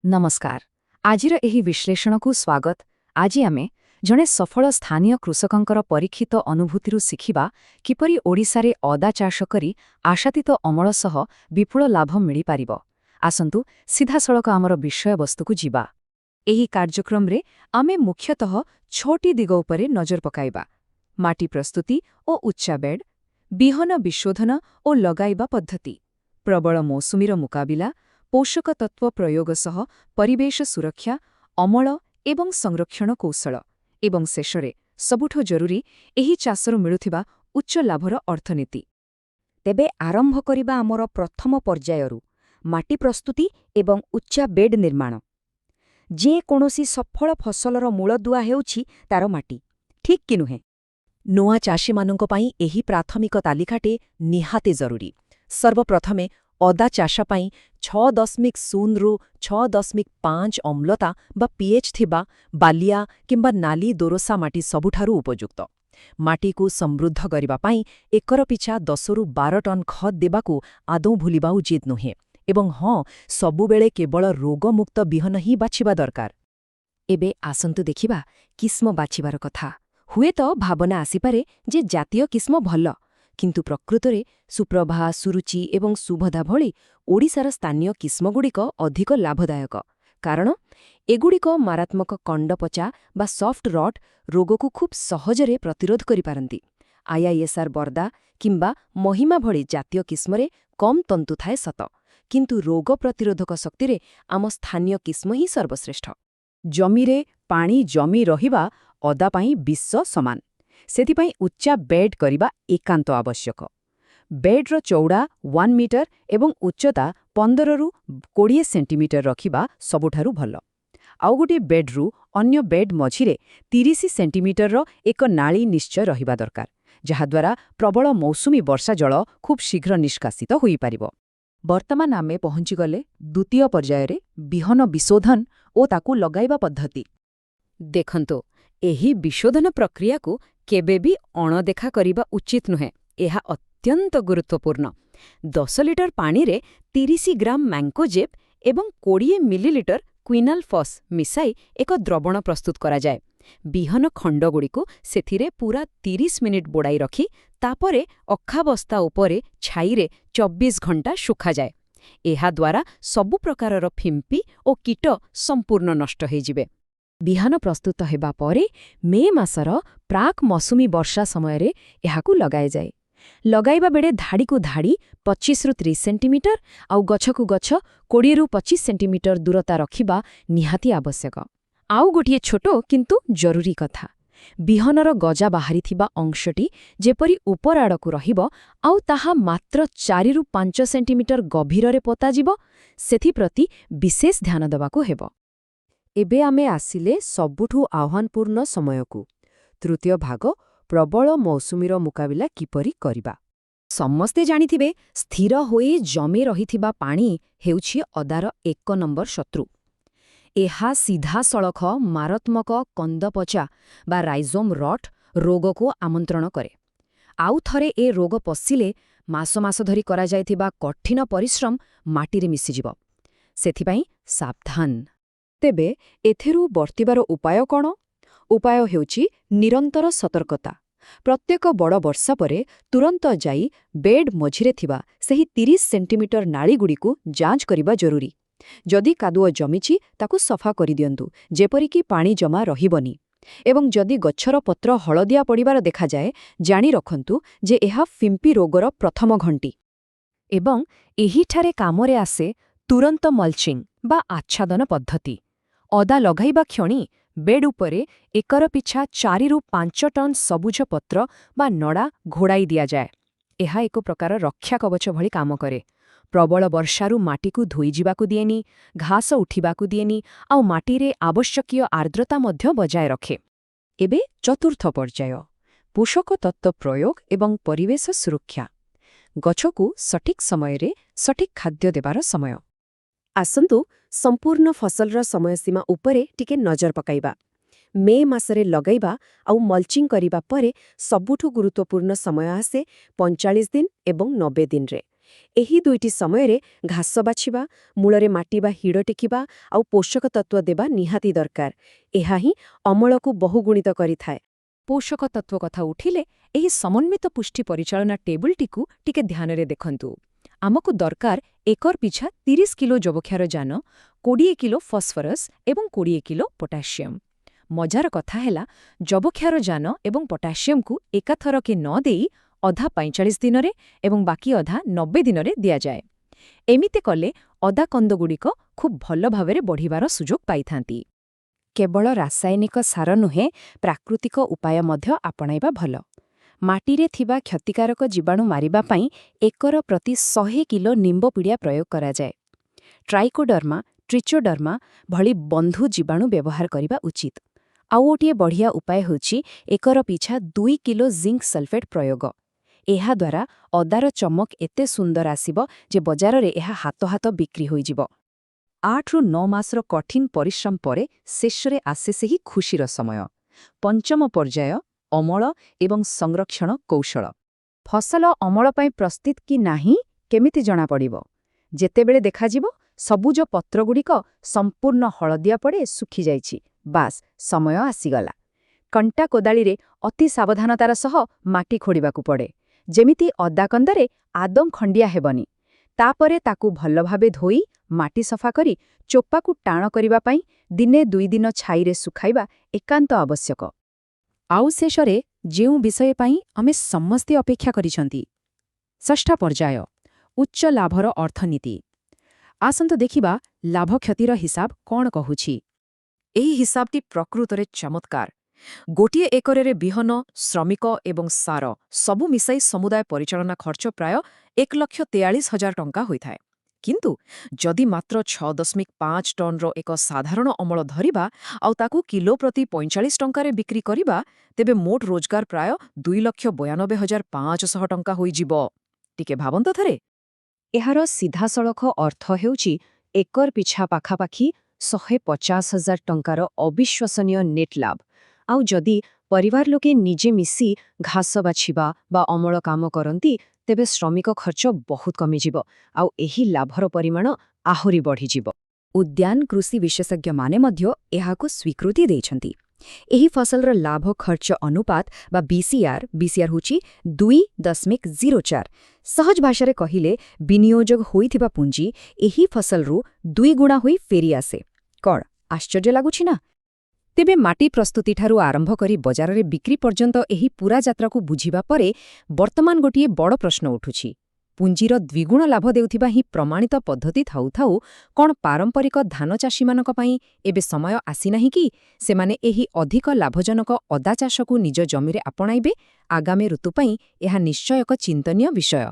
ନମସ୍କାର। ଆଜିର ଏହି ବିଶ୍ଳେଷଣକୁ ସ୍ୱାଗତ। ଆଜି ଆମେ ଜଣେ ସଫଳ ସ୍ଥାନୀୟ କୃଷକଙ୍କର ପରୀକ୍ଷିତ ଅନୁଭୂତିରୁ ଶିଖିବା କିପରି ଓଡ଼ିଶାରେ ଅଦା ଚାଷ କରି ଆଶାତୀତ ଅମଳ ସହ ବିପୁଳ ଲାଭ ମିଳିପାରିବ। ଆସନ୍ତୁ, ସିଧାସଳଖ ଆମର ବିଷୟବସ୍ତୁକୁ ଯିବା। ଏହି କାର୍ଯ୍ୟକ୍ରମରେ ଆମେ ମୁଖ୍ୟତଃ ଛଅଟି ଦିଗ ଉପରେ ନଜର ପକାଇବା: ମାଟି ପ୍ରସ୍ତୁତି ଓ ଉଚ୍ଚା ବେଡ୍, ବିହନ ବିଶୋଧନ ଓ ଲଗାଇବା ପଦ୍ଧତି, ପ୍ରବଳ ମୌସୁମୀର ମୁକାବିଲା, ପୋଷକ ତତ୍ତ୍ୱ ପ୍ରୟୋଗ ସହ ପରିବେଶ ସୁରକ୍ଷା, ଅମଳ ଏବଂ ସଂରକ୍ଷଣ କୌଶଳ ଏବଂ ଶେଷରେ ସବୁଠୁ ଜରୁରୀ, ଏହି ଚାଷରୁ ମିଳୁଥିବା ଉଚ୍ଚ ଲାଭର ଅର୍ଥନୀତି। ତେବେ ଆରମ୍ଭ କରିବା ଆମର ପ୍ରଥମ ପର୍ଯ୍ୟାୟରୁ, ମାଟି ପ୍ରସ୍ତୁତି ଏବଂ ଉଚ୍ଚା ବେଡ୍ ନିର୍ମାଣ। ଯେକୌଣସି ସଫଳ ଫସଲର ମୂଳଦୁଆ ହେଉଛି ତାର ମାଟି, ଠିକ୍ କି ନୁହେଁ? ନୂଆ ଚାଷୀମାନଙ୍କ ପାଇଁ ଏହି ପ୍ରାଥମିକ ତାଲିକାଟି ନିହାତି ଜରୁରୀ। ସର୍ବପ୍ରଥମେ ଅଦା ଚାଷ ପାଇଁ 6.0ରୁ 6.5 ଅମ୍ଳତା ବା ପିଏଚ୍ ଥିବା ବାଲିଆ କିମ୍ବା ନାଲି ଦୋରସା ମାଟି ସବୁଠାରୁ ଉପଯୁକ୍ତ। ମାଟିକୁ ସମୃଦ୍ଧ କରିବା ପାଇଁ ଏକର ପିଛା 10ରୁ 12 ଟନ୍ ଖତ ଦେବାକୁ ଆଦୌ ଭୁଲିବା ଉଚିତ ନୁହେଁ ଏବଂ ହଁ, ସବୁବେଳେ କେବଳ ରୋଗମୁକ୍ତ ବିହନ ହିଁ ବାଛିବା ଦରକାର। ଏବେ ଆସନ୍ତୁ ଦେଖିବା କିସ୍ମ ବାଛିବାର କଥା। ହୁଏତ ଭାବନା ଆସିପାରେ ଯେ ଜାତୀୟ କିସ୍ମ ଭଲ, କିନ୍ତୁ ପ୍ରକୃତରେ ସୁପ୍ରଭା, ସୁରୁଚି ଏବଂ ସୁଭଦା ଭଳି ଓଡ଼ିଶାର ସ୍ଥାନୀୟ କିସ୍ମଗୁଡ଼ିକ ଅଧିକ ଲାଭଦାୟକ, କାରଣ ଏଗୁଡ଼ିକ ମାରାତ୍ମକ କଣ୍ଡପଚା ବା ସଫ୍ଟ ରଟ୍ ରୋଗକୁ ଖୁବ୍ ସହଜରେ ପ୍ରତିରୋଧ କରିପାରନ୍ତି। ଆଇଆଇଏସ୍ଆର୍ ବର୍ଦା କିମ୍ବା ମହିମା ଭଳି ଜାତୀୟ କିସ୍ମରେ କମ୍ ତନ୍ତୁ ଥାଏ ସତ, କିନ୍ତୁ ରୋଗ ପ୍ରତିରୋଧକ ଶକ୍ତିରେ ଆମ ସ୍ଥାନୀୟ କିସ୍ମ ହିଁ ସର୍ବଶ୍ରେଷ୍ଠ। ଜମିରେ ପାଣି ଜମି ରହିବା ଅଦା ପାଇଁ ବିଷ ସମାନ। ସେଥିପାଇଁ ଉଚ୍ଚା ବେଡ୍ କରିବା ଏକାନ୍ତ ଆବଶ୍ୟକ। ବେଡ୍ର ଚଉଡ଼ା 1 ମିଟର ଏବଂ ଉଚ୍ଚତା 15ରୁ 20 ସେଣ୍ଟିମିଟର ରଖିବା ସବୁଠାରୁ ଭଲ। ଆଉ ଗୋଟିଏ ବେଡ୍ରୁ ଅନ୍ୟ ବେଡ୍ ମଝିରେ 30 ସେଣ୍ଟିମିଟରର ଏକ ନାଳି ନିଶ୍ଚୟ ରହିବା ଦରକାର, ଯାହାଦ୍ୱାରା ପ୍ରବଳ ମୌସୁମୀ ବର୍ଷା ଜଳ ଖୁବ୍ ଶୀଘ୍ର ନିଷ୍କାସିତ ହୋଇପାରିବ। ବର୍ତ୍ତମାନ ଆମେ ପହଞ୍ଚିଗଲେ ଦ୍ୱିତୀୟ ପର୍ଯ୍ୟାୟରେ, ବିହନ ବିଶୋଧନ ଓ ତାକୁ ଲଗାଇବା ପଦ୍ଧତି। ଦେଖନ୍ତୁ, ଏହି ବିଶୋଧନ ପ୍ରକ୍ରିୟାକୁ କେବେ ବି ଅଣଦେଖା କରିବା ଉଚିତ ନୁହେଁ। ଏହା ଅତ୍ୟନ୍ତ ଗୁରୁତ୍ୱପୂର୍ଣ୍ଣ। 10 ଲିଟର ପାଣିରେ 30 ଗ୍ରାମ ମ୍ୟାଙ୍କୋଜେବ୍ ଏବଂ 20 ମିଲିଲିଟର କ୍ୱିନାଲଫସ୍ ମିଶାଇ ଏକ ଦ୍ରବଣ ପ୍ରସ୍ତୁତ କରାଯାଏ। ବିହନ ଖଣ୍ଡଗୁଡ଼ିକୁ ସେଥିରେ ପୂରା 30 ମିନିଟ୍ ବୁଡ଼ାଇ ରଖି ତାପରେ ଅଖାବସ୍ତା ଉପରେ ଛାଇରେ 24 ଘଣ୍ଟା ଶୁଖାଯାଏ। ଏହାଦ୍ୱାରା ସବୁ ପ୍ରକାରର ଫିମ୍ପି ଓ କୀଟ ସମ୍ପୂର୍ଣ୍ଣ ନଷ୍ଟ ହୋଇଯିବେ। ବିହନ ପ୍ରସ୍ତୁତ ହେବା ପରେ ମେ ମାସର ପ୍ରାକ୍ ମୌସୁମୀ ବର୍ଷା ସମୟରେ ଏହାକୁ ଲଗାଯାଏ। ଲଗାଇବା ବେଳେ ଧାଡ଼ିକୁ ଧାଡ଼ି 25ରୁ 30 ସେଣ୍ଟିମିଟର ଆଉ ଗଛକୁ ଗଛ 20ରୁ 25 ସେଣ୍ଟିମିଟର ଦୂରତା ରଖିବା ନିହାତି ଆବଶ୍ୟକ। ଆଉ ଗୋଟିଏ ଛୋଟ କିନ୍ତୁ ଜରୁରୀ କଥା, ବିହନର ଗଜା ବାହାରିଥିବା ଅଂଶଟି ଯେପରି ଉପର ଆଡ଼କୁ ରହିବ ଆଉ ତାହା ମାତ୍ର 4ରୁ 5 ସେଣ୍ଟିମିଟର ଗଭୀରରେ ପୋତାଯିବ, ସେଥିପ୍ରତି ବିଶେଷ ଧ୍ୟାନ ଦେବାକୁ ହେବ। ଏବେ ଆମେ ଆସିଲେ ସବୁଠୁ ଆହ୍ୱାନପୂର୍ଣ୍ଣ ସମୟକୁ, ତୃତୀୟ ଭାଗ, ପ୍ରବଳ ମୌସୁମୀର ମୁକାବିଲା କିପରି କରିବା। ସମସ୍ତେ ଜାଣିଥିବେ, ସ୍ଥିର ହୋଇ ଜମି ରହିଥିବା ପାଣି ହେଉଛି ଅଦାର ଏକ ନମ୍ବର ଶତ୍ରୁ। ଏହା ସିଧାସଳଖ ମାରାତ୍ମକ କନ୍ଦପଚା ବା ରାଇଜୋମ୍ ରଟ୍ ରୋଗକୁ ଆମନ୍ତ୍ରଣ କରେ। ଆଉ ଥରେ ଏ ରୋଗ ପଶିଲେ ମାସ ମାସ ଧରି କରାଯାଇଥିବା କଠିନ ପରିଶ୍ରମ ମାଟିରେ ମିଶିଯିବ। ସେଥିପାଇଁ ସାବଧାନ। ତେବେ ଏଥିରୁ ବର୍ତ୍ତିବାର ଉପାୟ କ'ଣ? ଉପାୟ ହେଉଛି ନିରନ୍ତର ସତର୍କତା। ପ୍ରତ୍ୟେକ ବଡ଼ ବର୍ଷା ପରେ ତୁରନ୍ତ ଯାଇ ବେଡ୍ ମଝିରେ ଥିବା ସେହି 30 ସେଣ୍ଟିମିଟର ନାଳିଗୁଡ଼ିକୁ ଯାଞ୍ଚ କରିବା ଜରୁରୀ। ଯଦି କାଦୁଅ ଜମିଛି, ତାକୁ ସଫା କରିଦିଅନ୍ତୁ, ଯେପରିକି ପାଣି ଜମା ରହିବନି। ଏବଂ ଯଦି ଗଛର ପତ୍ର ହଳଦିଆ ପଡ଼ିବାର ଦେଖାଯାଏ, ଜାଣି ରଖନ୍ତୁ ଯେ ଏହା ଫିମ୍ପି ରୋଗର ପ୍ରଥମ ଘଣ୍ଟି। ଏବଂ ଏହିଠାରେ କାମରେ ଆସେ ତୁରନ୍ତ ମଲ୍ଚିଂ ବା ଆଚ୍ଛାଦନ ପଦ୍ଧତି। ଅଦା ଲଗାଇବା କ୍ଷଣି ବେଡ୍ ଉପରେ ଏକର ପିଛା 4ରୁ 5 ଟନ୍ ସବୁଜ ପତ୍ର ବା ନଡ଼ା ଘୋଡ଼ାଇ ଦିଆଯାଏ। ଏହା ଏକ ପ୍ରକାର ରକ୍ଷା କବଚ ଭଳି କାମ କରେ। ପ୍ରବଳ ବର୍ଷାରୁ ମାଟିକୁ ଧୋଇଯିବାକୁ ଦିଏନି, ଘାସ ଉଠିବାକୁ ଦିଏନି ଆଉ ମାଟିରେ ଆବଶ୍ୟକୀୟ ଆର୍ଦ୍ରତା ମଧ୍ୟ ବଜାୟ ରଖେ। ଏବେ ଚତୁର୍ଥ ପର୍ଯ୍ୟାୟ, ପୋଷକ ତତ୍ତ୍ୱ ପ୍ରୟୋଗ ଏବଂ ପରିବେଶ ସୁରକ୍ଷା। ଗଛକୁ ସଠିକ୍ ସମୟରେ ସଠିକ୍ ଖାଦ୍ୟ ଦେବାର ସମୟ। ଆସନ୍ତୁ, ସମ୍ପୂର୍ଣ୍ଣ ଫସଲର ସମୟସୀମା ଉପରେ ଟିକେ ନଜର ପକାଇବା। ମେ ମାସରେ ଲଗାଇବା ଆଉ ମଲ୍ଚିଂ କରିବା ପରେ ସବୁଠୁ ଗୁରୁତ୍ୱପୂର୍ଣ୍ଣ ସମୟ ଆସେ 45 ଦିନ ଏବଂ 90 ଦିନରେ। ଏହି ଦୁଇଟି ସମୟରେ ଘାସ ବାଛିବା, ମୂଳରେ ମାଟି ବା ହିଡ଼ ଟେକିବା ଆଉ ପୋଷକ ତତ୍ତ୍ୱ ଦେବା ନିହାତି ଦରକାର। ଏହା ହିଁ ଅମଳକୁ ବହୁଗୁଣିତ କରିଥାଏ। ପୋଷକ ତତ୍ତ୍ୱ କଥା ଉଠିଲେ ଏହି ସମନ୍ୱିତ ପୁଷ୍ଟି ପରିଚାଳନା ଟେବୁଲଟିକୁ ଟିକେ ଧ୍ୟାନରେ ଦେଖନ୍ତୁ। ଆମକୁ ଦରକାର ଏକର ପିଛା 30 କିଲୋ ଯବକ୍ଷାରଜାନ, 20 କିଲୋ ଫସ୍ଫରସ୍ ଏବଂ 20 କିଲୋ ପୋଟାସିୟମ୍। ମଜାର କଥା ହେଲା, ଯବକ୍ଷାରଜାନ ଏବଂ ପୋଟାସିୟମକୁ ଏକାଥରକେ ନ ଦେଇ ଅଧା 45 ଦିନରେ ଏବଂ ବାକି ଅଧା 90 ଦିନରେ ଦିଆଯାଏ। ଏମିତି କଲେ ଅଦା କନ୍ଦଗୁଡ଼ିକ ଖୁବ୍ ଭଲ ଭାବରେ ବଢ଼ିବାର ସୁଯୋଗ ପାଇଥାନ୍ତି। କେବଳ ରାସାୟନିକ ସାର ନୁହେଁ, ପ୍ରାକୃତିକ ଉପାୟ ମଧ୍ୟ ଆପଣାଇବା ଭଲ। ମାଟିରେ ଥିବା କ୍ଷତିକାରକ ଜୀବାଣୁ ମାରିବା ପାଇଁ ଏକର ପ୍ରତି 100 କିଲୋ ନିମ୍ବ ପିଡ଼ିଆ ପ୍ରୟୋଗ କରାଯାଏ। ଟ୍ରାଇକୋଡର୍ମା, ଟ୍ରିଚୋଡର୍ମା ଭଳି ବନ୍ଧୁ ଜୀବାଣୁ ବ୍ୟବହାର କରିବା ଉଚିତ। ଆଉ ଗୋଟିଏ ବଢ଼ିଆ ଉପାୟ ହେଉଛି ଏକର ପିଛା 2 କିଲୋ ଜିଙ୍କ ସଲଫେଟ୍ ପ୍ରୟୋଗ। ଏହାଦ୍ୱାରା ଅଦାର ଚମକ ଏତେ ସୁନ୍ଦର ଆସିବ ଯେ ବଜାରରେ ଏହା ହାତ ହାତ ବିକ୍ରି ହୋଇଯିବ। 8ରୁ 9 ମାସର କଠିନ ପରିଶ୍ରମ ପରେ ଶେଷରେ ଆସେ ସେହି ଖୁସିର ସମୟ। ପଞ୍ଚମ ପର୍ଯ୍ୟାୟ, ଅମଳ ଏବଂ ସଂରକ୍ଷଣ କୌଶଳ। ଫସଲ ଅମଳ ପାଇଁ ପ୍ରସ୍ତୁତ କି ନାହିଁ କେମିତି ଜଣାପଡ଼ିବ? ଯେତେବେଳେ ଦେଖାଯିବ ସବୁଜ ପତ୍ରଗୁଡ଼ିକ ସମ୍ପୂର୍ଣ୍ଣ ହଳଦିଆ ପଡ଼େ ଶୁଖିଯାଇଛି, ବାସ୍, ସମୟ ଆସିଗଲା। କଣ୍ଟା କୋଦାଳିରେ ଅତି ସାବଧାନତାର ସହ ମାଟି ଖୋଡ଼ିବାକୁ ପଡ଼େ, ଯେମିତି ଅଦାକନ୍ଦରେ ଆଦୌ ଖଣ୍ଡିଆ ହେବନି। ତାପରେ ତାକୁ ଭଲଭାବେ ଧୋଇ ମାଟି ସଫା କରି ଚୋପାକୁ ଟାଣ କରିବା ପାଇଁ ଦିନେ ଦୁଇ ଦିନ ଛାଇରେ ଶୁଖାଇବା ଏକାନ୍ତ ଆବଶ୍ୟକ। ଆଉ ଶେଷରେ ଯେଉଁ ବିଷୟ ପାଇଁ ଆମେ ସମସ୍ତେ ଅପେକ୍ଷା କରିଛନ୍ତି, ଷଷ୍ଠ ପର୍ଯ୍ୟାୟ, ଉଚ୍ଚ ଲାଭର ଅର୍ଥନୀତି। ଆସନ୍ତୁ ଦେଖିବା ଲାଭ କ୍ଷତିର ହିସାବ କ'ଣ କହୁଛି। ଏହି ହିସାବଟି ପ୍ରକୃତରେ ଚମତ୍କାର। ଗୋଟିଏ ଏକରରେ ବିହନ, ଶ୍ରମିକ ଏବଂ ସାର ସବୁ ମିଶାଇ ସମୁଦାୟ ପରିଚାଳନା ଖର୍ଚ୍ଚ ପ୍ରାୟ 1,43,000 ଟଙ୍କା ହୋଇଥାଏ। କିନ୍ତୁ ଯଦି ମାତ୍ର 6.5 ଟନ୍ର ଏକ ସାଧାରଣ ଅମଳ ଧରିବା ଆଉ ତାକୁ କିଲୋ ପ୍ରତି 45 ଟଙ୍କାରେ ବିକ୍ରି କରିବା, ତେବେ ମୋଟ ରୋଜଗାର ପ୍ରାୟ 2,92,500 ଟଙ୍କା ହୋଇଯିବ। ଟିକେ ଭାବନ୍ତୁ ଥରେ। ଏହାର ସିଧାସଳଖ ଅର୍ଥ ହେଉଛି ଏକର ପିଛା ପାଖାପାଖି 150,000 ଟଙ୍କାର ଅବିଶ୍ୱସନୀୟ ନେଟ୍ ଲାଭ। ଆଉ ଯଦି ପରିବାର ଲୋକେ ନିଜେ ମିଶି ଘାସ ବାଛିବା ବା ଅମଳ କାମ କରନ୍ତି, ତେବେ ଶ୍ରମିକ ଖର୍ଚ୍ଚ ବହୁତ କମିଯିବ ଆଉ ଏହି ଲାଭର ପରିମାଣ ଆହୁରି ବଢ଼ିଯିବ। ଉଦ୍ୟାନ କୃଷି ବିଶେଷଜ୍ଞମାନେ ମଧ୍ୟ ଏହାକୁ ସ୍ୱୀକୃତି ଦେଇଛନ୍ତି। ଏହି ଫସଲର ଲାଭ ଖର୍ଚ୍ଚ ଅନୁପାତ ବା ବିସିଆର୍, ବିସିଆର୍ ହେଉଛି 2.04। ସହଜ ଭାଷାରେ କହିଲେ, ବିନିଯୋଗ ହୋଇଥିବା ପୁଞ୍ଜି ଏହି ଫସଲରୁ ଦୁଇଗୁଣା ହୋଇ ଫେରିଆସେ। କ'ଣ ଆଶ୍ଚର୍ଯ୍ୟ ଲାଗୁଛି ନା? ତେବେ ମାଟି ପ୍ରସ୍ତୁତିଠାରୁ ଆରମ୍ଭ କରି ବଜାରରେ ବିକ୍ରି ପର୍ଯ୍ୟନ୍ତ ଏହି ପୂରା ଯାତ୍ରାକୁ ବୁଝିବା ପରେ ବର୍ତ୍ତମାନ ଗୋଟିଏ ବଡ଼ ପ୍ରଶ୍ନ ଉଠୁଛି। ପୁଞ୍ଜିର ଦ୍ୱିଗୁଣ ଲାଭ ଦେଉଥିବା ହିଁ ପ୍ରମାଣିତ ପଦ୍ଧତି ଥାଉ ଥାଉ କ'ଣ ପାରମ୍ପରିକ ଧାନ ଚାଷୀମାନଙ୍କ ପାଇଁ ଏବେ ସମୟ ଆସିନାହିଁ କି ସେମାନେ ଏହି ଅଧିକ ଲାଭଜନକ ଅଦା ଚାଷକୁ ନିଜ ଜମିରେ ଆପଣାଇବେ? ଆଗାମୀ ଋତୁ ପାଇଁ ଏହା ନିଶ୍ଚୟ ଏକ ଚିନ୍ତନୀୟ ବିଷୟ।